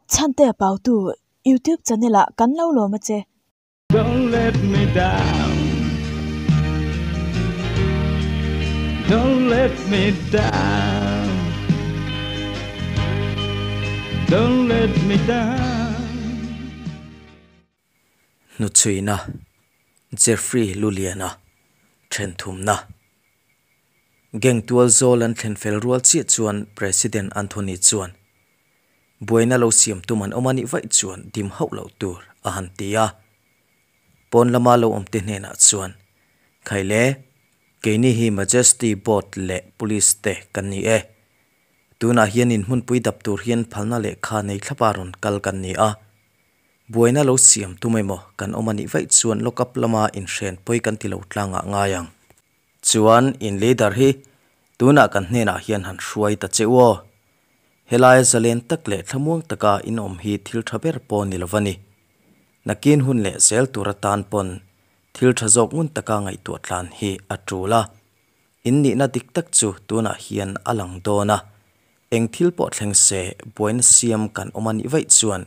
Chhantea Pautu YouTube channel ah kan lo lawm a che. Don't let me down Don't let me down Don't let me down. Hnuchhuina, Jeffrey Luliana, Thenthumna. Gang tual zawl an thlen fel rual chiah chuan President Anthony chuan buaina lo siam tum an awm a nih vaih chuan dim hauh loh tur a han ti a. Pawn lama lo awmte hnenah chuan, Khaile, keini hi Majesty Board leh Police te kan ni e. Tunah hian in hmunpui dap tur hian phalna lehkha nei thlapa rawn kal kan ni a. Buaina lo siam tum emaw kan awm a nih vaih chuan lock up lama inhren pawi kan ti lo tlangah ngai ang. Chuan in leader hi tunah kan hnenah hian han hruai ta che u aw. Helaia zalen tak leh thlamuang taka in awm hi thil tha ber pawh ni lo va ni. Nakin hun leh zel tur atan pawn thil tha zawk ngun taka ngaihtuah tlan hi a tul a. In nihna dik tak chu tunah hian a lang dawn a. Eng thil pawh thleng se buaina siam kan awm a nih vaih chuan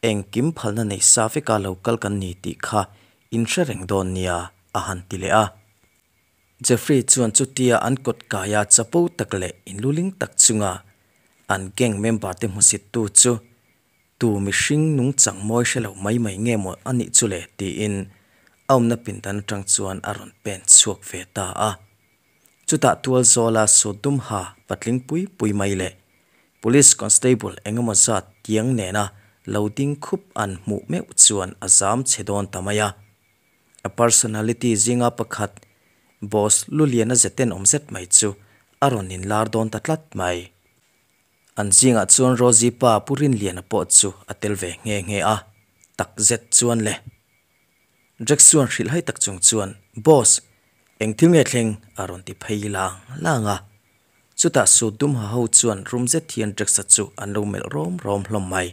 Engkim phalna nei sa veka lo kal kan ni tih kha in hre reng dawn nia, a han ti leh a. Jeffrey chuan chutia an kawt kaia chapo tak leh inluling tak chunga an gang member te hmusittu chu tu mihring nungchang mawi hre lo mai mai nge maw a nih chu le tiin a awmna pindan atang chuan a rawn pen chhuak ve ta a. Chutah tual zawla sut dum ha patling pui pui mai leh Police constable engemaw zat tiang nena lo ding khup an hmuh meuh chuan a zam chhe dawn ta mai a. A personality zinga pakhat boss Luliana zeten awm zet mai chu a rawn inlar dawn ta tlat mai. An zingah chuan Rosie pa Pu Rinliana pawh chu a tel ve nghe nghe a, tak zet chuan le. Jack chuan hrilhhai tak chung chuan, Boss, eng thil nge thleng? a rawn ti phei lang lang a. Chutah suit dum ha ho chuan rum zet hian Jack-a chu an lo melh rawm rawm hlawm mai.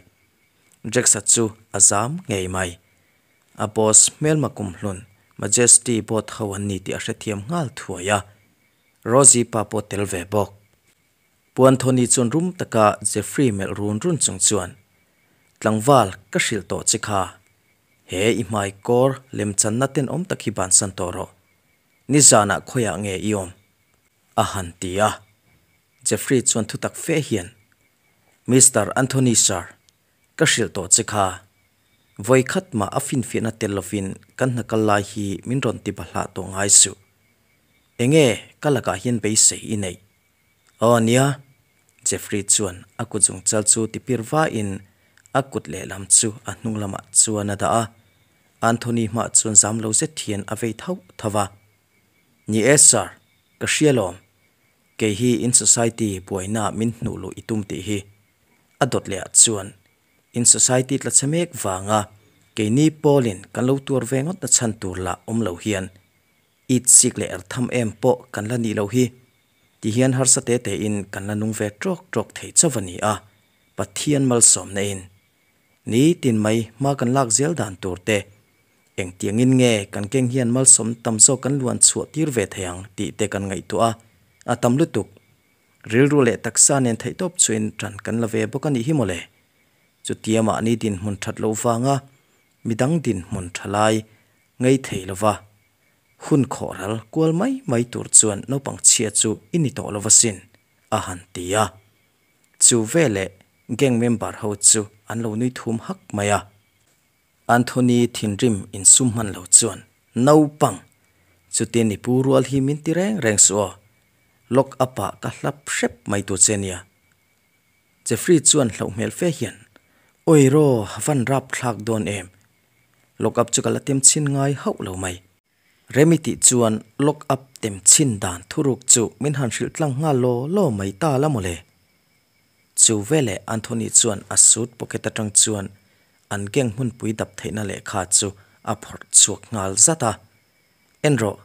Jack-a chu a zam ngei mai. A boss hmelma kumhlun Majesty boat ho an ni tih a hrethiam nghal thuai a. Rosie pa pawh tel ve bawk. Pu Anthony chuan rum taka Jeffrey melh run run chung chuan, Tlangval, ka hrilh tawh che kha. He i hmai kawr lemchanna tenawm tak hi bansan tawh rawh. Nizanah khawiah nge i awm? A han ti a. Jeffrey chuan thutak fe hian, Mister Anthony Sir, ka hrilh tawh che kha. Vawi khat mah a finfiahna tel lovin kan hna kal lai hi min rawn ti bahlah tawh ngai suh. Enge ka lakah hian beisei i neih? Aw nia, Jeffrey chuan a kut zungchal chu tipir vain a kut lehlam chu a hnung lamah chuan a dah a. Anthony hmah chuan zam lo zet hian a vei thauh thauh a. Ni e sir, ka hria lawm. Kei hi in society buaina min hnuh luh i tum tih hi. A dawt leh ah chuan in society tla chhe mek vanga keini pawlin kan lo tuar ve ngawt na chhan tur lah awm lo hian it sik leh er tham em pawh kan la nih loh hi. Ti hian harsa te te in kan la nung ve tawk tawk thei chauh a ni a, Pathian malsawmna in Nitin mai hma kan lak zel dan tur te, engtiangin nge kan keng hian malsawm tam zawk kan luan chhuah tir ve thei ang tih te kan ngaihtuah a, a tam lutuk. Rilru leh taksa nen theihtawp chuin ṭan kan la ve bawk a nih hi mawle. Chutia mahni dinhmun ṭhat loh vanga midang dinhmun ṭha lai ngei thei lova hun khawhral kual mai mai tur chuan naupang chhia chu i ni tawh lova sin, a han ti a. Chu veleh gang member ho chu an lo nui thum hak mai a. Anthony thinrim insum hman lo chuan, Naupang! Chutin i pu rual hi min ti reng reng suh aw. Lock up ah ka hlap hrep mai tur che nia. Jeffrey chuan hlauh hmel fe hian, Awi raw, van rap thlak dawn em? Lock up chu ka la tem chhin ngai hauh lo mai. Remi tih chuan lock up tem chhin dan thuruk chu min han hrilh tlang nghal law law mai ta la mawle. Chu veleh Anthony chuan a suit pocket atang chuan an gang hmunpui dap theihna lehkha chu a phawrh chhuak nghal zat a. En rawh,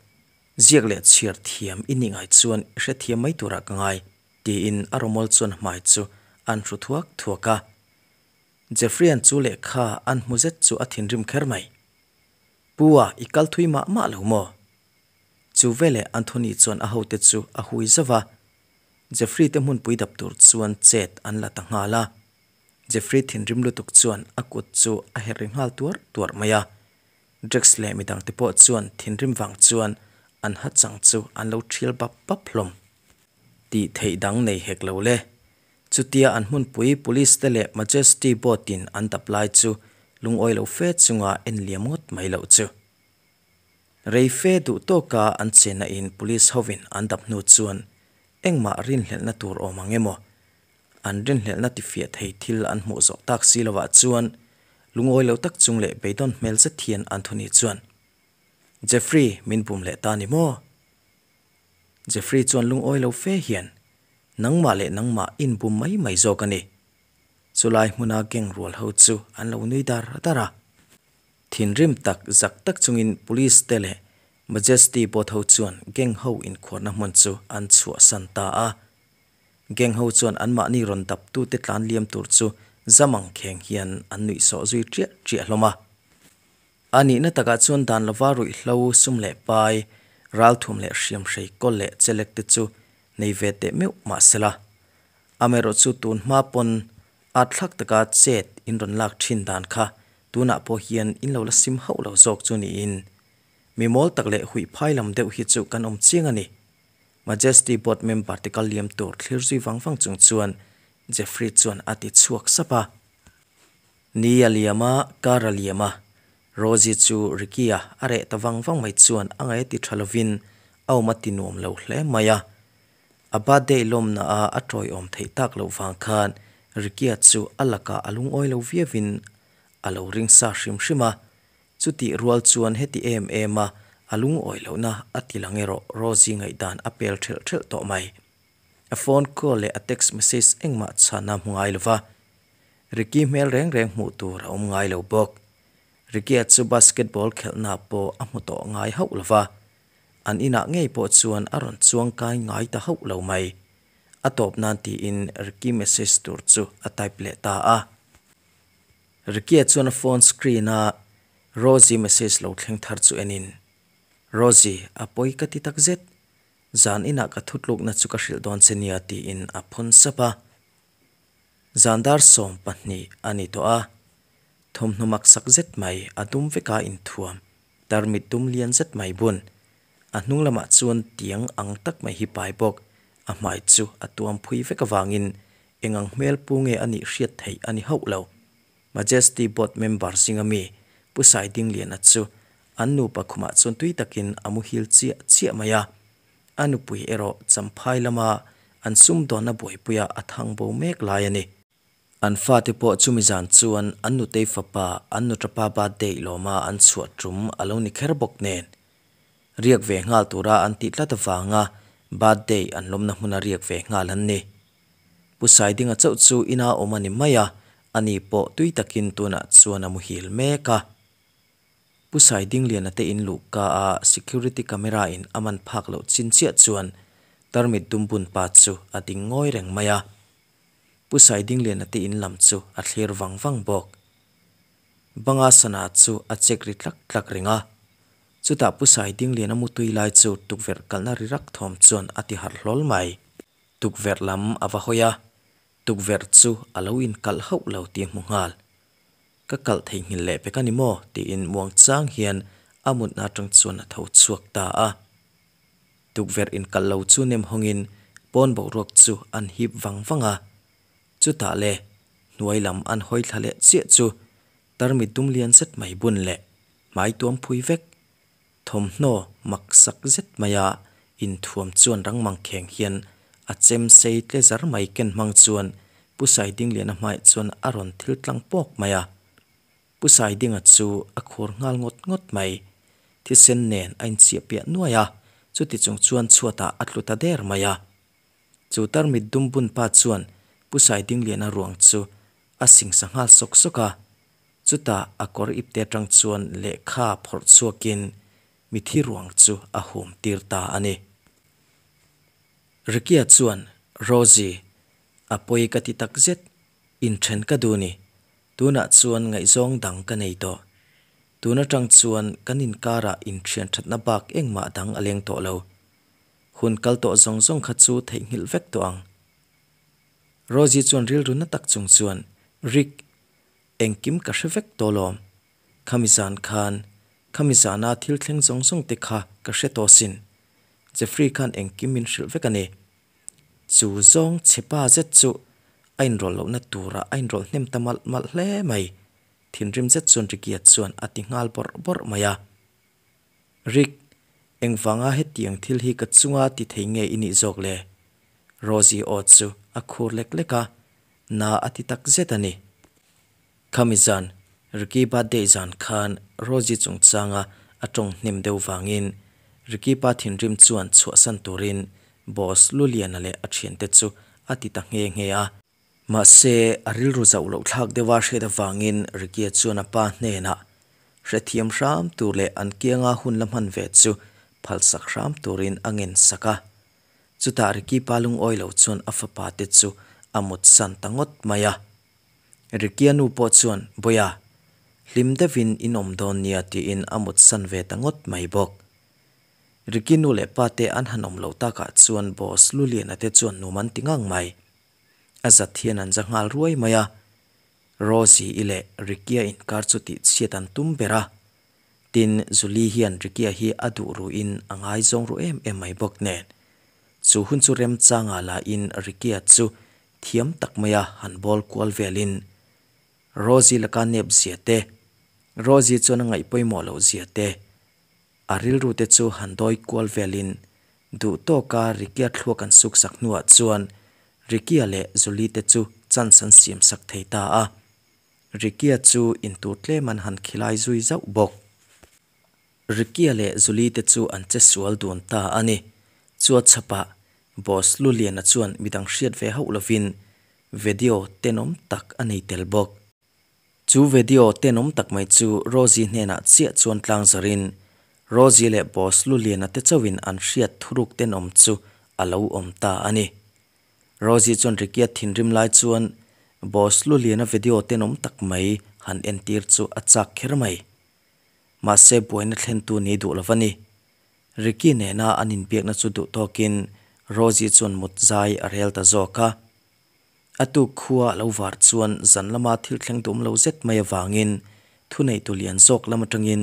ziak leh chhiar thiam i nih ngai chuan i hrethiam mai turah ka ngai, tiin a rawmawl chuan hmai chu an hru thuak thuak a. Jeffrey-a'n chu lehkha an hmu zet chu a thinrim kher mai. Pu a, i kal thui mah mah lo maw? Chu veleh Anthony chuan a hote chu a hui zauh a, Jeffrey te hmunpui dap tur chuan chet an la ta nghal a. Jeffrey thinrim lutuk chuan a kut chu a herh ri nghal tuarh tuarh mai a. Drax leh midang te pawh chuan thinrim vang chuan an ha chang chu an lo thial bap bap hlawm. Tih theih dang nei hek lo le. Chutia an hmunpui Police te leh Majesty boat in an dap lai chu lungawi lo fe chunga en liam ngawt mai loh chu. Rei fe duh tawka an chenna in Police hovin an dap hnu chuan engmah rinhlelhna tur awm ang emaw an rinhlelhna tifiah thei thil an hmuh zawh tak si lovah chuan lungawi lo tak chung leh beidawn hmel zet hian Anthony chuan, Jeffrey, min bum leh ta ni maw? Jeffrey chuan lungawi lo fe hian, Nangmah leh nangmah in bum mai mai zawk a ni. Chulai hmuna gang rual ho chu an lo nui dar dar a. Thinrim tak zak tak chungin Police te leh Majesty boat ho chuan gang ho inkhuarna hmun chu an chhuahsan ta a. Gang ho chuan anmahni rawn dap tute tlan liam tur chu zamang kheng hian an nuih sawh zui ṭiah ṭiah hlawm a. A nihna takah chuan dan lova ruihhlo, sum leh pai, ralthum leh hriamhrei kawl leh chelek te chu nei ve teh meuh mah sela. Amaherawhchu tun hma pawn at thlak taka chet in rawn lak thin dan kha tunah pawh hian in lo la sim hauh lo zawk chu niin mi mawl tak leh huih phai lam deuh hi chu kan awm chiang a ni. Majesty board member te kal liam tur thlir zui vang vang chung chuan Jeffrey chuan a ti chhuak sap a. Ni a liam a, kar a liam a, Rosie chu Ricky-a a reh ta vang vang mai chuan a ngaih a ti tha lovin a awm a ti nuam lo hle mai a. A birthday lawmna a a tawiawm theih tak loh vang khan Ricky-a chu a lakah a lungawi lo viauin a lo ring sa hrim hrim a. Chutih rual chuan heti em em a a lungawi lohna a ti lang erawh Rosie ngaihdan a pel thelh thelh tawh mai. A phone call leh a text message engmah chhana hmu ngai lova, Ricky hmel reng reng hmuh tur a awm ngai lo bawk. Ricky-a chu basketball khelhna pawh a hmu tawh ngai hauh lova, an inah ngei pawh chuan a rawn chuang kai ngai ta hauh lo mai. A tawp nan tiin Ricky message tur chu a type leh ta a. Ricky-a chuan a phone screen-a Rosie message lo thleng thar chu enin, Rosie, a pawi ka ti takzet. Zan inah ka thutlukna chu ka hrilh dawn che nia tiin a phun sap a. Zan dar 12 a ni tawh a, thawmhnaw mak sak zet mai a dum veka inthuam, tarmit dum lian zet mai bun. A hnung lamah chuan tiang ang tak mai hi pai bawk, a hmai chu a tuam phui vek avangin eng ang hmel pu nge a nih hriat theih a ni hauh lo. Majesty Board member zinga mi Pu Saidingliana chu An nupa khumah chuan tui takin a muhil chiah chiah mai a, a nupui erawh Champhai lama an sumdawnna buaipuia a thang bo mek lai a ni. An fate pawh chumi zan chuan an nutei fapa an nuṭapa birthday lawma an chhuah ṭum a lo ni kher bawk nen, riak ve nghal tura an tih tlat avanga birthday an lawmna hmuna riak ve nghal an ni. Pu Saidinga chauh chu ina awm a ni mai a, ani pawh tui takin tunah chuan a muhil mek a. Pu Saidingliana te in luh ka a security camera in a man phak loh chin chiah chuan tarmit dum bun pa chu a ding ngawi reng mai a. Pu Saidingliana te in lam chu a thlir vang vang bawk. Banga sana chu a check ri tlak tlak reng a. Chutah Pu Saidingliana mutui lai chu tukverh kalna ri rak thawm chuan a ti harh hlawl mai. Tukverh lam a va hawi a, tukverh chu a lo inkalh hauh lo tih a hmu nghal. Ka kalh theihnghilh leh pek a ni maw? tiin muang chang hian a mutna atang chuan a tho chhuak ta a. Tukverh inkalh lo chu nem hawngin pawn boruak chu an hip vang vang a. Chutah le, hnuai lam an hawi thla leh chiah chu tarmit dum lian zet mai bun leh hmai tuam phui vek, thawmhnaw mak sak zet maia inthuam chuan rang mangkheng hian a chem sei tle zar mai ken hmang chuan Pu Saidingliana hmaiah chuan a rawn thil tlang pawk mai a. Pu Saidinga chu a khur nghal ngawt ngawt mai. Thisen nen a inchiah piah nuai a, chuti chung chuan chhuatah a tlu ta der mai a. Chu tarmit dum bun pa chuan Pu Saidingliana ruang chu a singsa nghal sawk sawk a. Chutah a kawr ipte atang chuan lehkha phawrh chhuakin mithi ruang chu a hum tir ta a ni. Ricky-a chuan, Rosie, a pawi ka ti tak zet, inthen ka duh ni. Tunah chuan ngaihzawng dang ka nei tawh. Tun atang chuan kan inkarah inthian thatna bak engmah dang a leng tawh lo. Hun kal tawh zawng zawng kha chu theihnghilh vek tawh ang. Rosie chuan rilru na tak chung chuan, Rick, engkim ka hre vek tawh lawm. Khami zan khan, khami zana thil thleng zawng zawng te kha ka hre tawh sin. Jeffrey khan engkim min hrilh vek a ni. Chu zawng chhe pa zet chu a inrawlh lohna turah a inrawlh hnem ta malh malh hle mai. Thinrim zet chuan Ricky-a chuan a ti nghal bawrh bawrh mai a. Rick, engvanga hetiang thil hi ka chunga ti thei nge i nih zawk le? Rosie aw chu a khur lek lek a, na a ti tak zet a ni. Khami zan, Ricky birthday zan khan Rosie chungchanga a tawng hnem deuh vangin Ricky pa thinrim chuan chhuahsan turin boss Luliana leh a thiante chu a ti ta nghe nghe a. Mahse, a rilru zauh loh thlak deuha hriat avangin Ricky-a chuan a pa hnenah hrethiam hram tur leh an kianga hun la hman ve chu phalsak hram turin a ngen sak a. Chutah Ricky pa lungawi lo chuan a fapa te chu a mutsan ta ngawt mai a. Ricky-a nu pawh chuan, Bawiha, hlim deuhin in awm dawn nia tiin a mutsan ve ta ngawt mai bawk. Ricky nu leh pa te an han awm loh takah chuan boss Luliana te chuan num an ti ngang mai. A zat hian an za nghal ruai mai a, Rosie-i leh Ricky-a inkar chu tihchhiat an tum ber a. Tin, Julie hian Ricky-a hi a duh ruin a ngaizawng ru em em mai bawk nen. Chu hun chu remchanga lahin Ricky-a chu thiam tak maia han bawl kual velin Rosie laka nep zia te, Rosie chuan a ngaih pawimawh loh zia te, A rilru te chu han dawi kual velin duh tawka Ricky-a thluak an suk sak hnuah chuan Ricky-a leh Julie te chu chance an siam sak thei ta a. Ricky-a chu intur tlem an han khilai zui zauh bawk. Ricky-a leh Julie te chu an che sual dun ta a ni. Chua chhapah Boss Luliana chuan midang hriat ve hauh lovin video tenawm tak a nei tel bawk. Chu video tenawm tak mai chu Rosie hnenah chiah chuan tlang zarin Rosie leh boss Luliana te chauhin an hriat thuruk tenawm chu a lo awm ta a ni. Rosie chuan Ricky-a thinrim lai chuan boss Luliana video tenawm tak mai han entir chu a chak kher mai. Mahse buaina thlentu ni duh lo va ni. Ricky nena an inbiakna chu duh tawkin Rosie chuan mut zai a rel ta zawk a. A tuk khua a lo var chuan zan lama thil thleng dum lo zet mai avangin thuneitu lian zawk lam atangin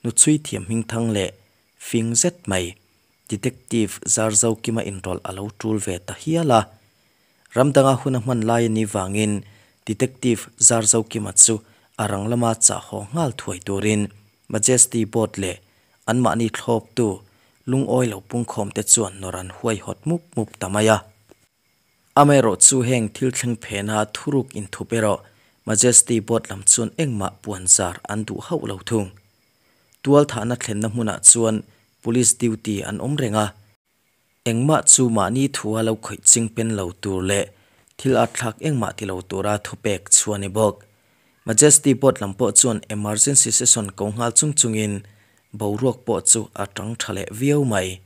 nuchhui thiam hmingthang leh fing zet mai Detective Zarzokima inrawlh a lo tul ve ta hial a. Ramdanga hun a hman lai a nih vangin Detective Zarzokima chu a rang lama chah haw nghal thuai turin Majesty Board leh anmahni thlawptu lungawi lo pungkhawmte chuan nawr an huaihawt mup mup ta mai a. Amaherawh chu heng thil thleng phena thuruk inthup erawh Majesty Board lam chuan engmah puan zar an duh hauh lo thung. Tual thahna thlenna hmunah chuan Police duty an awm reng a, engmah chu mahni thua lo khawih ching pen lo tur leh thil arthlak engmah ti lo tura thupek chhuah a ni bawk. Majesty Board lam pawh chuan emergency session ko nghal chung chungin boruak pawh chu a tang tha leh viau mai.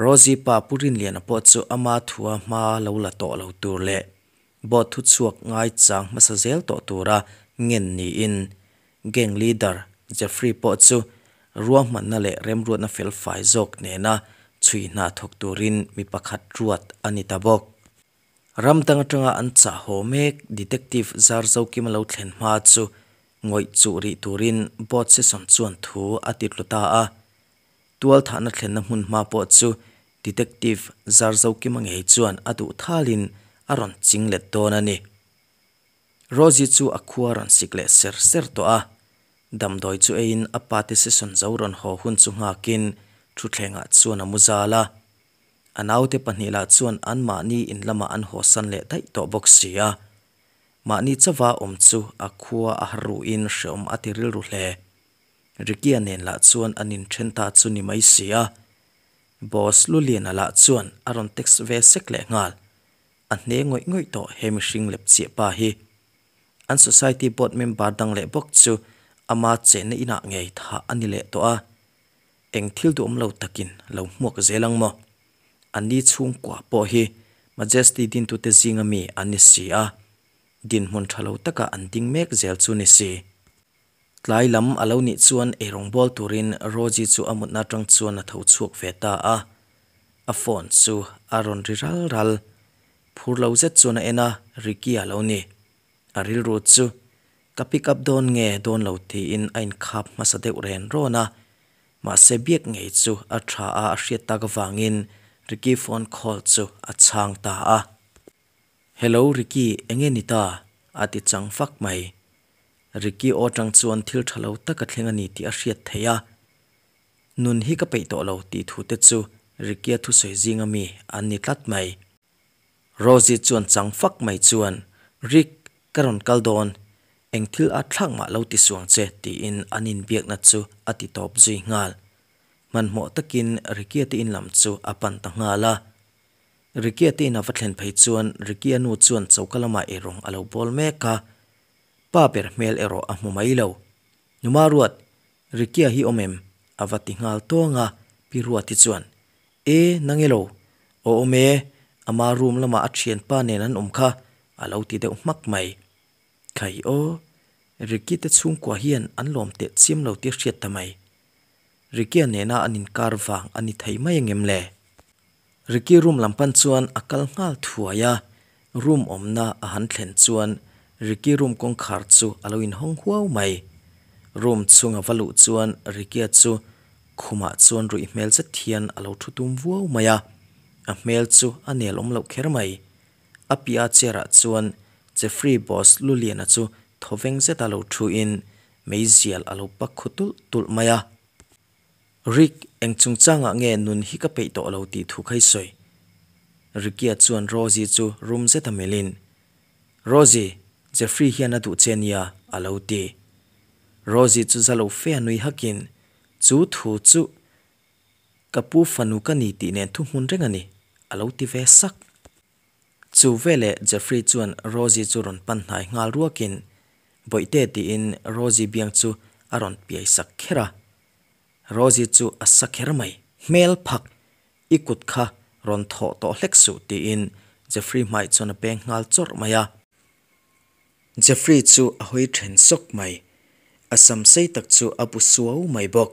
Rosie pa Pu Rinliana pawh chu ama thua hma lo la tawh lo tur leh board thuchhuak ngaichang hmasa zel tawh tura ngen niin gang leader Jeffrey pawh chu ruahmanna leh remruatna felfai zawk nena chhui hna thawk turin mi pakhat ruat a ni ta bawk. Ram dang atanga an chah haw mek Detective Zarzokima lo thlen hma chu ngawih chuh rih turin board session chuan thu a ti tlu ta a. Tual thahna thlenna hmun hma pawh chu Detective Zarzokima ngei chuan a duh thalin a rawn ching let dawn a ni. Rosie chu a khua rawn sik leh ser ser tawh a, damdawi chu eiin a pate session zo rawn haw hun chu nghakin thutthlengah chuan a mu zal a. A naute pahnih lah chuan anmahni in lamah an hawsan leh daih tawh bawk si a. Mahni chauva awm chu a khua a har ruhin hreawm a ti rilru hle. Ricky-a nen lah chuan an inthen ta chu ni mai si a. Boss Luliana lah chuan a rawn text ve sek leh nghal. A hne ngawih ngawih tawh he mihring lep chiah pa hi. An society board member dang leh bawk chu ama chenna inah ngei thah a ni leh tawh a. Eng thil duhawm lo takin lo hmuak zel ang maw? Anni chhungkua pawh hi Majesty dintute zinga mi an ni si a. Dinhmun tha lo taka an ding mek zel chu ni si. Tlai lam a lo nih chuan eirawng bawl turin Rosie chu a mutna atang chuan a tho chhuak ve ta a. A phone chu a rawn ri ral ral. Phur lo zet chuan a en a, Ricky a lo ni. A rilru chu ka pick up dawn nge dawn lo tiin a inkhap hmasa deuh ren rawn a, mahse biak ngei chu a tha a a hriat tak avangin Ricky phone call chu a chhang ta a. Hello Ricky enge ni ta? a ti chang fak mai. Ricky aw tang chuan thil tha lo tak a thleng a ni tih a hriat theih a, Nun hi ka peih tawh lo tih thu te chu Ricky-a thusawi zinga mi an ni tlat mai. Rosie chuan chang fak mai chuan, Rick, ka rawn kal dawn. Eng thil at thlak mah lo ti suang che, tiin an inbiakna chu a ti tawp zui nghal. Hmanhmawh takin Ricky-a te in lam chu a pan ta nghal a. Ricky-a te in a va thlen phei chuan Ricky-a nu chuan choka lamah eirawng a lo bawl mek a. Pa ber hmel erawh a hmu mai lo. Numa Ruat, Ricky-a hi awm em? a va ti nghal tawng a, Pi Ruati chuan, E, nang elo? Aw awm e, ama room lamah a thianpa nen an awm kha, a lo ti deuh hmak mai. Khai aw, Ricky te chhungkua hian an lawm teh chiam lo tih a hriat ta mai. Ricky-a nena an inkar vang a ni thei mai angem le? Ricky room lam pan chuan a kal nghal thuai a, room awmna a han thlen chuan Ricky room kawngkhar chu a lo inhawng huau mai. Room chhunga va luh chuan Ricky-a chu khumah chuan ruih hmel zet hian a lo thu tum vuau mai a, a hmel chu a nel awm loh kher mai. A piah chair ah chuan Jeffrey boss Luliana chu thawveng zeta lo thu in meizial a lo pak khu tulh tulh mai a. Rick, eng chungchangah nge nun hi ka peih tawh lo tih thu kha i sawi? Ricky-a chuan Rosie chu rum zeta melhin, Rosie, Jeffrey hian a duh che nia, a lo ti. Rosie chu za lo fe a nui hakin, Chu thu chu ka pu fanu ka ni tih nen thuhmun reng a ni, a lo ti ve sak. Chu veleh Jeffrey chuan Rosie chu rawn pan hnai nghal ruakin, Bawihte tiin Rosie biang chu a rawn piai sak kher a. Rosie chu a sa kher mai. Hmel phak, i kut kha rawn thawh tawh hlek suh tiin Jeffrey hmai chuan a peng nghal chawrh mai a. Jeffrey chu a hawi then sawk mai. A sam sei tak chu a bu suau mai bawk.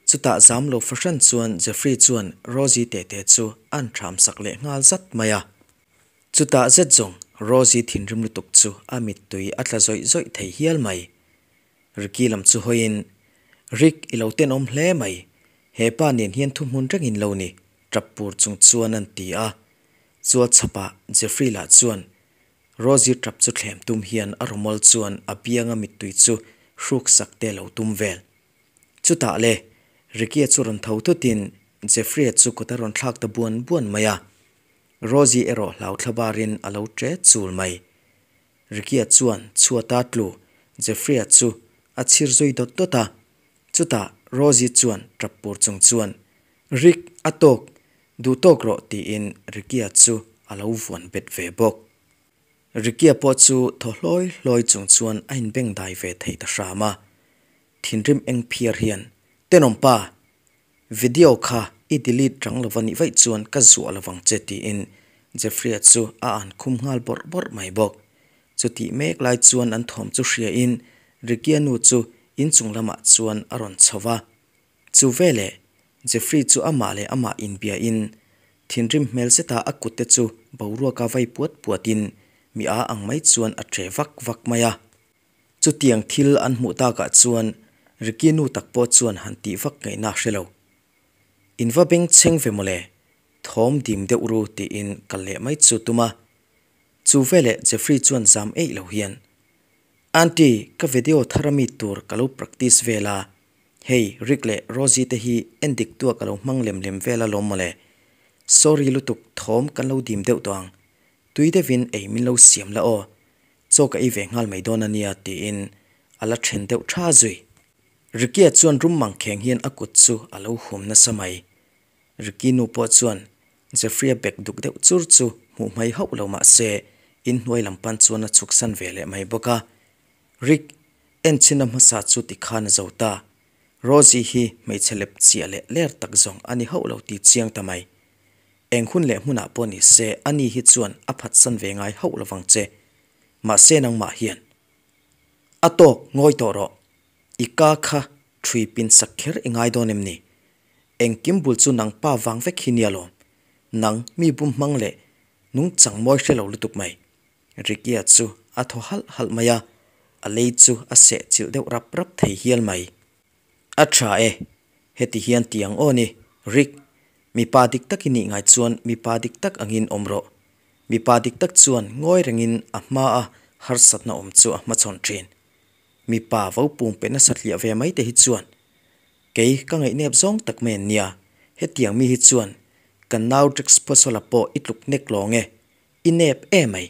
Chutah zam lo fahran chuan Jeffrey chuan Rosie tete chu a'n thram sak leh nghal zat mai a. Chutah zet zawng Rosie thinrim lutuk chu a mittui a tla zawih zawih thei hial mai. Ricky lam chu hawiin, Rick, i lo tenawm hle mai. He pa nen hian thuhmun rengin lo ni, tap pur chung chuan an ti a. Chual chhapah Jeffrey lah chuan Rosie tap chu thlem tum hian a rawmawl chuan a bianga mittui chu hruk sak te lo tum vel. Chutah le, Ricky-a chu rawn tho thutin Jeffrey-a chu kut a rawn thlak ta buan buan mai a. Rosie erawh hlau thlabarin a lo ṭe chul mai. Ricky-a chuan chhuata tlu Jeffrey-a chu a chhir zui dawt dawt a, chutah Rosie chuan tap pur chung chuan, Rick, a tawk, duh tawk rawh tiin Ricky-a chu a lo vuan bet ve bawk. Ricky-a pawh chu thaw hlawi hlawi chung chuan a inbeng dai ve thei ta hram a, thinrim eng phiar hian, Tenawm pa! Video kha i delete rang lova nih vaih chuan ka zuah lovang che tiin Jeffrey-a chu a an khum nghal bawrh bawrh mai bawk. Chutih mek lai chuan an thawm chu hriain Ricky-a nu chu inchung lamah chuan a rawn chho va. Chu veleh Jeffrey chu amah leh amah inbiain thinrim hmel zeta a kutte chu boruaka vai puat puatin mi a ang mai chuan a che vak vak mai a. Chutiang thil an hmuh takah chuan Ricky nu tak pawh chuan han tih vak ngaihna a hre lo. In va beng chheng ve mawle, thawm dim deuh ru tiin kal leh mai chu tum a. Chu veleh Jeffrey chuan zam eih lo hian, Aunty, ka video thar ami tur ka lo practice vel a, hei Rick leh Rosie te hi en dik tua ka lo hmang lem lem vel alawm mawle. Sorry lutuk thawm kan lo dim deuh tawh ang. Tui deuhin ei min lo siam la aw. Chaw ka ei ve nghal mai dawn a nia tiin a la then deuh tha zui. Ricky-a chuan rum mang kheng hian a kut chu a lo hum nasa mai. Ricky nu pawh chuan Jeffrey-a bek duk deuh chur chu hmuh hmai hauh lo mah se inhnuai lam pan chuan a chhuksan ve leh mai bawk a. Rick, enchhin a hmasa chu tikhan a zo ta. Rosie hi hmeichhe lep chiah leh ler tak zawng a ni hauh lo ti chiang ta mai. Eng hun leh hmunah pawh ni se ani hi chuan a phatsan ve ngai hauh lovang che. Mahse nangmah hian. A tawk ngawi tawh rawh. I ka kha thui pin sak kher i ngai dawn em ni? Engkim bul chu nang pa vang vek hi nia lawm. Nang mi bum hmang leh nungchang mawi hre lo lutuk mai. Ricky-a chu a thaw halh halh mai a, a lei chu a seh chilh deuh rap rap thei hial mai. A tha e, heti hian ti ang aw ni, Rick, mipa dik tak i nih ngai chuan mipa dik tak angin awm rawh. Mipa dik tak chuan ngawi rengin a hmaa harsatna awm chu a hmachhawn thin. Mipa vo pum pe nasa hliah ve mai te hi chuan kei ka ngaihnep zawng tak mai an nia, hetiang mi hi chuan kan nau Drix Phuasola pawh i tluk nek lawng e, i nep emai,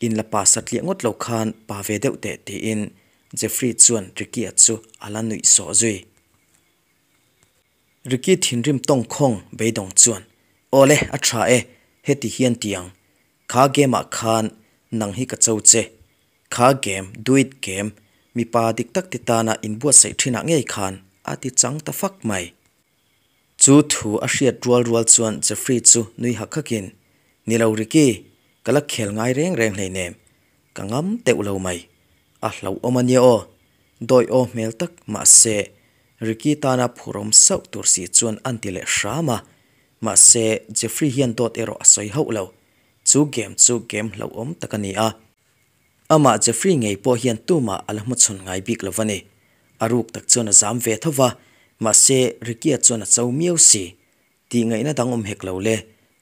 in la pa satliah ngawt lo khan pa ve deuh teh tiin Jeffrey chuan Ricky-a chu a la nuih sawh zui. Ricky thinrim tawngkhawng beidawng chuan, Awle, a tha e, heti hian ti ang, kha game ah khan nang hi ka cho che, kha game, do it game, mipa dik tak te tana inbuatsaih thinah ngei khan a ti chang ta fak mai. Chu thu a hriat rual rual chuan Jeffrey chu nui hak hakin, Ni lo Ricky, ka la khel ngai reng reng hleinem, ka ngam teuh lo mai. A hlauhawm a nia aw. Dawi aw hmel tak mahse Ricky tana phurawm sauh tur si chuan an ti leh hram a. Mahse Jeffrey hian dawt erawh a sawi hauh lo. Chu game chu game hlauhawm tak a ni a. Amah Jeffrey ngei pawh hian tumah a la hmachhawn ngai bik lo va ni. A ruk tak chuan a zam ve tho va, mahse Ricky-a chuan a cho miau si. Tih ngaihna dang awm hek lo le.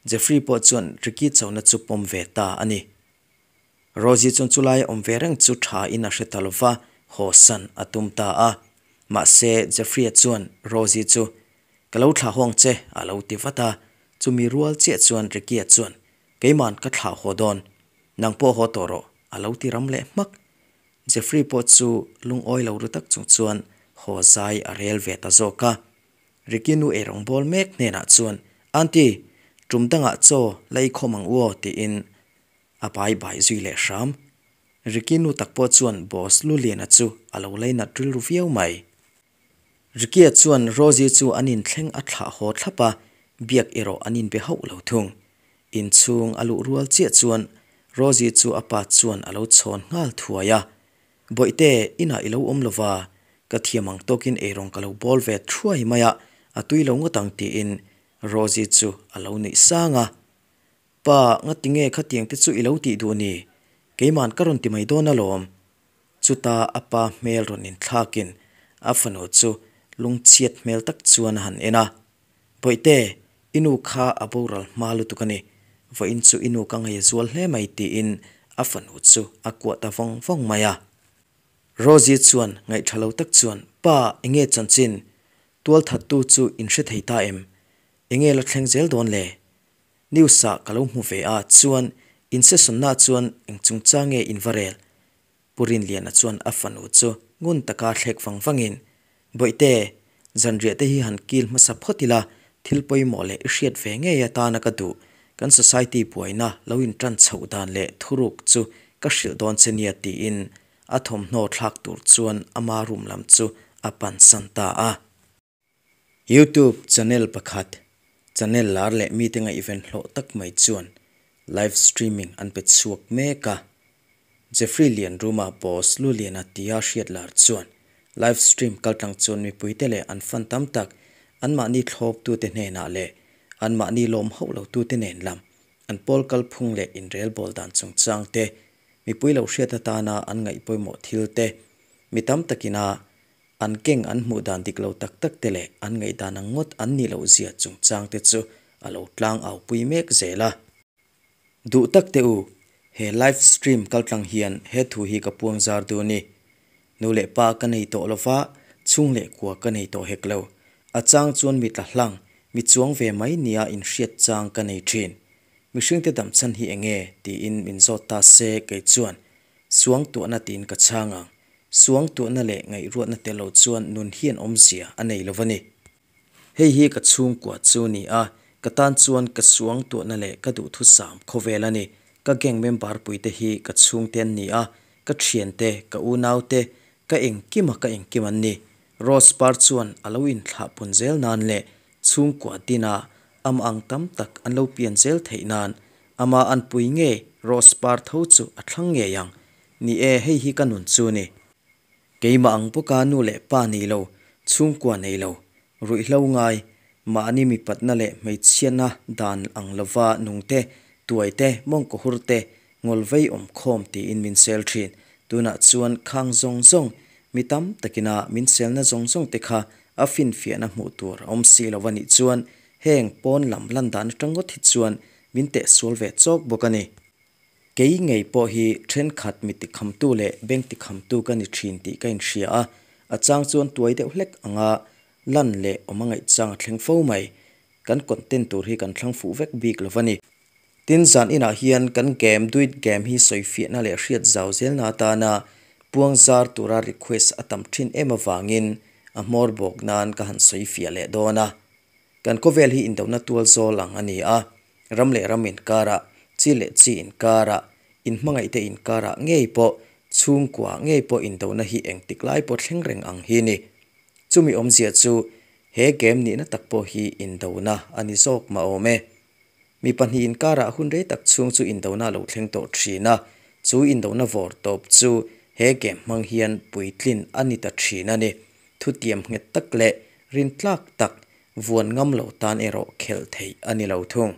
Jeffrey pawh chuan Ricky chona chu pawm ve ta a ni. Rosie chuan chulai a awm ve reng chu tha in a hre ta lova, haw san a tum ta a. Mahse, Jeffrey-a chuan Rosie chu, Ka lo thlah haw ang che, a lo ti vat a. Chumi rual chiah chuan Ricky-a chuan, Keima'n ka thlah haw dawn. Nang pawh haw tawh rawh, a lo ti ram leh hmak. Jeffrey pawh chu lungawi lo ru tak chung chuan haw zai a rel ve ta zawk a. Ricky nu eirawng bawl mek hnenah chuan, Aunty, tum dangah chaw la i khawm ang u aw, tiin A bai bai zui leh hram. Ricky nu tak pawh chuan Boss Luliana chu a lo lainat rilru viau mai. Ricky-a chuan Rosie chu an inthleng a thlah haw thlap a, biak erawh an inbe hauh lo thung. Inchhung a luh rual chiah chuan Rosie chu a pa chuan a lo chhawn nghal thuai a, Bawihte, inah i lo awm lova, ka thiam ang tawkin eirawng ka lo bawl ve thuai mai a, a tui lo ngawt ang tiin Rosie chu a lo nuih sang a. Pa, ngatinge khatiang te chu i lo tih duh ni? Keima'n ka rawn ti mai dawn alawm. Chuta a pa hmel rawn inthlakin a fanu chu lungchhiat hmel tak chuan a han en a. Bawihte, i nu kha a boral hma lutuk a ni. Vawiin chu i nu ka ngaih a zual hle mai tiin a fanu chu a kuah ta vawng vawng mai a. Rosie chuan ngaihṭha lo tak chuan, Pa, enge chanchin? Tualthattu chu in hre thei ta em? Enge la thleng zel dawn le? News ah ka lo hmu ve a, chuan in session na chuan eng chungchang nge in va rel? Pu Rinliana chuan a fanu chu ngun taka thlek vang vangin, Bawihte, zanriah te hi han kil hmasa phawt ila, thil pawimawh leh i hriat ve ngei atana ka duh, kan society buaina lo in tan chhoh dan leh thuruk chu ka hrilh dawn che nia tiin a thawmhnaw thlak tur chuan ama room lam chu a pansan ta a. YouTube channel pakhat, channel lar leh mite ngaihven hlawh tak mai chuan live streaming an pe chhuak mek a. Jeffrey Lianruma boss Luliana tia hriat lar chuan live stream kaltlang chuan mipuite leh an fan tam tak anmahni thlawptute hnenah leh anmahni lawm hauh lotute nen lam an pawl kalphung leh inrelbawl dan chungchang te, mipui lo hriat atana an ngaih pawimawh thil te, mi tam takina An keng an hmuh dan dik lo tak tak te leh an ngaihdan ang ngawt an nih loh zia chungchang te chu a lo tlang au pui mek zel a. Duh tak teh u, he live stream kaltlang hian he thu hi ka puang zar dun i. Nu leh pa ka nei tawh lova, chhung leh kua ka nei tawh hek lo. A chang chuan mi tla hlang, mi chuang ve mai nia inhriat chang ka nei thin. Mihringte damchhan hi enge tiin min zawt ta se kei chuan Suangtuahna tiin ka chhang ang. Suangtuahna leh ngaihruatna tel lo chuan nun hian awmzia a nei lo va ni. Hei hi ka chhungkua chu ni a, ka tan chuan ka suangtuahna leh ka duhthusam khawvel a ni. Ka gang member puite hi ka chhungte an ni a, ka thiante, ka unaute, ka engkima ka engkim an ni. Rose par chuan a lo inthlah pun zel nan leh chhungkua dina amah ang tam tak an lo pian zel theih nan Amah an pui nge Rose par tho chu a thlang ngei ang. Ni e, hei hi ka nun chu ni. Keimah ang bawka nu leh pa nei lo, chhungkua nei lo, ruihhlo ngai, mahni mipatna leh hmeichhiatna dan ang lova nungte, tuaite, mawngkawhur te, Ngawlvei awmkhawm tiin min sel thin. Tunah chuan khang zawng zawng, mi tam takina min selna zawng zawng te kha a finfiahna hmuh tur a awm si lo a nih chuan heng pawn lam lan dan atang ngawt hi chuan min tehsual ve chawk bawk a ni. Kei ngei pawh hi thenkhat mi tikhamtu leh beng tikhamtu ka ni thin tih ka inhria a, a chang chuan tuai deuh hlek anga lan leh awm a ngaihchang a thleng fo mai. Kan content tur hi kan thlang fuh vek bik lo va ni. Tin, zan inah hian kan game duit game hi sawifiahna leh hriat zau zelna atana puang zar tura request a tam thin em avangin a hmawr bawk nan ka han sawifiah leh dawn a. Kan khawvel hi indona tual zawl ang a ni a, ram leh ram inkarah, chi leh chi inkarah, inhmangaihte inkarah ngei pawh, chhungkua ngei pawh indona hi engtik lai pawh thleng reng ang hi ni. Chumi awmzia chu he game nihna tak pawh hi indona a ni zawk mah awm e. Mi pahnih inkarah hun rei tak chhung chu indona a lo thleng tawh thin a, chu indona vawr tawp chu he game hmang hian puitlin a ni ta thin a ni. Thutiam nghet tak leh rintlak tak vuan ngam lo tan erawh khelh theih a ni lo thung.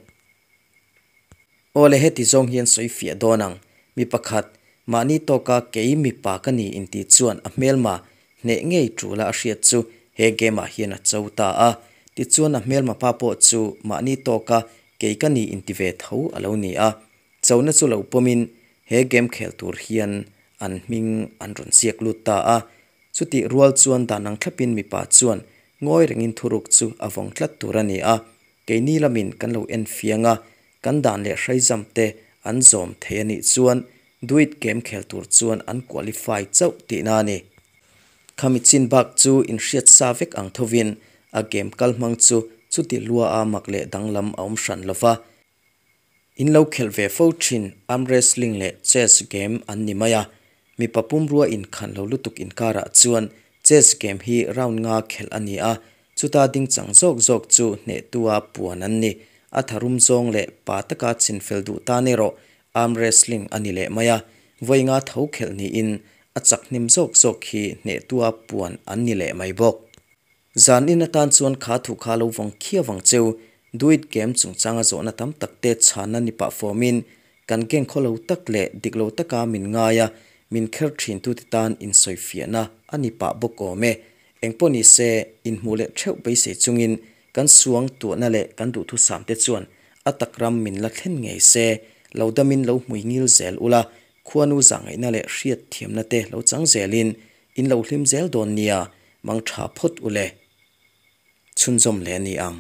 Aw le heti zawng hian sawi fiah dawn ang, mi pakhat, mahni tawka kei mipa ka ni inti chuan a hmelma hneh ngei tul a a hriat chu he game ah hian a cho ta a, tichuan a hmelma pa pawh chu mahni tawka kei ka ni inti ve tho a lo ni a, chona chu lo pawmin he game khel tur hian an hming an rawn ziak lut ta a, chutih rual chuan dan ang thlapin mipa chuan ngawi rengin thuruk chu a vawng tlat tur a ni a, keini lamin kan lo en fiang a, kan dan leh hraizam te an zawm thei a nih chuan Duit game khel tur chuan an qualify chauh tihna a ni. Khami chin bak chu inhriat sa vek ang thovin a game kal hmang chu chuti lua a mak leh danglam a awm hran lova. In lo khelh ve fo thin arm wrestling leh chess game an ni mai a, mipa pumrua inkhan lo lutuk inkarah chuan chess game hi round nga khelh a ni a, chuta ding chang zawk zawk chu hnehtua puan an ni. A tharum zawng leh pa taka chinfel duh tan erawh Arm wrestling a ni leh mai a, vawi nga tho khelh niin a chak hnim zawk zawk hi hnehtua puan an ni leh mai bawk. Zan in atan chuan kha thu kha lo vawng khiau vang cheu, Duit game chungchanga zawhna tam tak te chhanna ni pah fawmin kan geng khaw lo tak leh dik lo taka min ngai a, min kher thintute tan insawifiahna a ni pah bawk awm e. Engpawh ni se, inhmuh leh theuh beisei chungin kan suang tuahna leh kan duhthusam te chuan a tak ram min la thlen ngei se, lo damin lo hmui ngil zel ula, khuanu zahngaihna leh hriat thiamna te lo chang zelin in lo hlim zel dawn nia, mang tha phawt ule. Chhunzawm leh a ni ang.